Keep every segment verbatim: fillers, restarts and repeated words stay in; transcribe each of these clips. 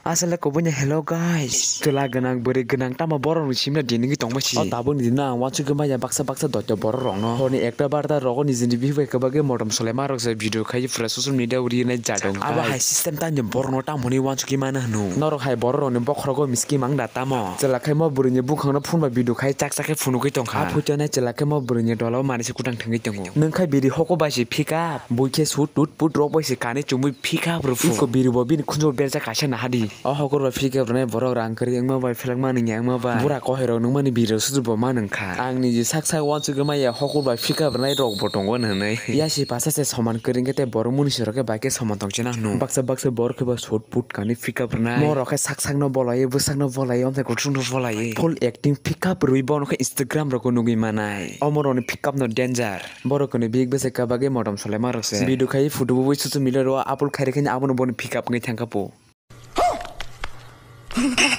Aswk le kubui ni hello guys. Chwla gwnang, bwrwi gwnang, tamo borok rok simna dinigwi tongma si. O tabuk ni dino ang uansugwi manya baksa baksa doito borok rok no. Horni ekta barta rogo nijini bihik bai kwbagwi modom solai ma rok se video khai pura social media o ri nai jadong. Abo hai system tamo ni borok no tamo ni uansugwi mano hwno. Norok hai borok rok ni bokhorogo miski mang da tamo. Chwla khai mo bwrwi ni bukhang no phone bai video khai chak chak khe phunugwi tongkha. A photo nai chwla khai mo bwrwi ni dola o manwi se kwtang thwngwi tongo. Nwng khai biri hoko bai se phika. Bui khe sut tut put rok bai se kanwi chumui phika bwrwi phu. Iko biri bo bini khunju berjak kaisa naha di. O hokur bai phika bwrwnai borok rang kwrwi wngma bai phelak mani wngya wngma bai. Bura kohai rok nungmani biri rok sudu bo ma nungkha. Ang niji sak sak uansugwi maya hokur bai phika bwrwnai rok bo tongo hwnwi. Yasi pasa se soman kwrwi wngkhe tei borok munisi rok khe bai khe soman tongchina hwno. Baksa baksa borok khe bo sut put kanwi phika bwrwnai. Mo rok khe sak sak no bolai bwsak no bolai omthai kuthung no bolai. Full acting phika bwrwi bono khe Instagram rok o nugwi manai. Omo rok ni phikap no danger. Borok kwnwi bihik bwsai kwbagwi modom solai ma rok se. Video khai photo bubui social media ro upload khai rikhe abono boni phikap wngwi thangkha po.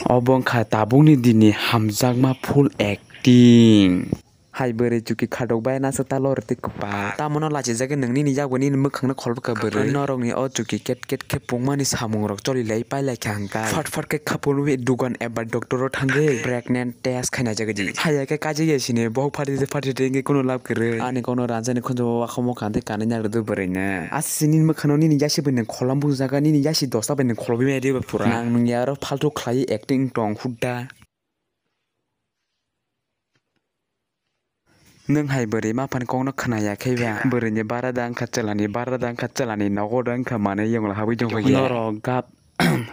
Obo wngkha tabukni dini hamjakma full acting. Hai bwrwi chuki khatok bai nasa talo rwtwi kwpa. Tamono lachijagwi nwng nini yago nini mwkhangno kholbwkha bwrwi. Norokni o chuki ket ket khe pungmani samungrok choli lai pai lai kha hwnkha. Fat fat khe khapurwi dugan eba doctor o thangwi pregnant test khainai jagwi di. Haiya khe kaijak ya sini bohok phatidi phatidi wngwi kunu lab kwrwi. Ani kokno ranjani khunju o wakhamo kantwi kanwi nang rwdi bwrwino. Aswk nini mwkhano nini yasi bai nwng kholam bujak nini yasi dosta bai nwng kholobwi maya di pura. Nang nwng ya aro faltu khlaiwi acting tong hudda. Nwng hai bwrwi maphani kokno khna ya khe ba? Bwrwini bara da wngkha chwlani, bara da wngkha chwlani, nogo da wngkha manwi yongla habwi tongkha ya. Norok gap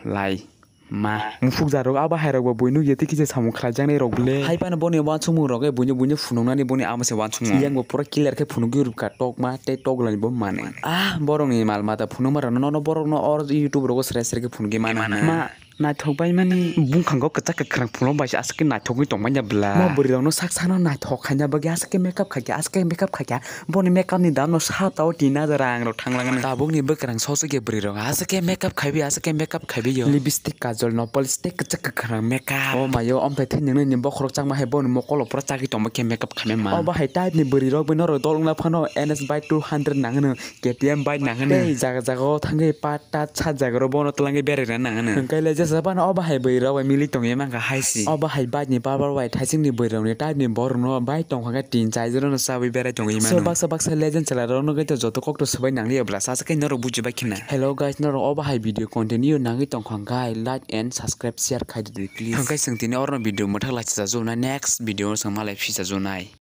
lai ma. Muphukjak rok abo hai rok bo buino yeti kisa samung khlaijaknai rok bwle. Hai phano boni uansukmung rok khe buino buino phunuknani boni amo se uansukmung. Yang bo pura clear khe phunukgwi rwkha tokma tei toklani bo manwi. Ah, borokni mal mata phunukma rokno nono borokno or YouTube rogo srai srai khe phunukgwi mano hwnwi. Ma, naithok bai mani. Bungkhango kwchak kwkhrang phunuk bai se aswk khe naithok wngwi tongmani bwla. Mo bwrwi rokno sak sakno naithok khaina bagwi aswk khe makeup khaikha, aswk khe makeup khaikha. Boni makeup ni dam no saptao tin hajar rang rok thang langmani. Tabukni bwkrang sosokya bwrwi rok aswk khe makeup khaiwi, aswk khe makeup khaiwi yo. Lipstick, kajol, nail polish tei kwchak kwkhrang makeup. O mayo, omthai thwi nwngnani bokhorok chakma hai boni mokolo pura chagwi tongma khe makeup khaimai ma. O bahai type ni bwrwi rok bai norok dol wngna phano N S by two hundred nangano, K T M bike nangano. Tei jaga jaga o thangwi pat tat sat jaga rok bono twlangwi beraina nangano. Hwnkhe le jesa phano o bahai bwrwi rok bai mili tongwi mankha hai se. O bahai bike ni barbar bai thaising ni bwrwi rok ni type ni borok no bai tongkha khe tin chai jora no chawi berai tongwi mano. So baksa baksa legend chwla rok no khe joto kok to swbai nang liya bwla sa se khe norok buji bai khna. Hello guys, norok o bahai video continue nangwi tongkha hwnkhe like and subscribe share khai di please. Hwnkhe chwng tini oro no video mwthak lai chajak next video o chwng malai phi chajak nai.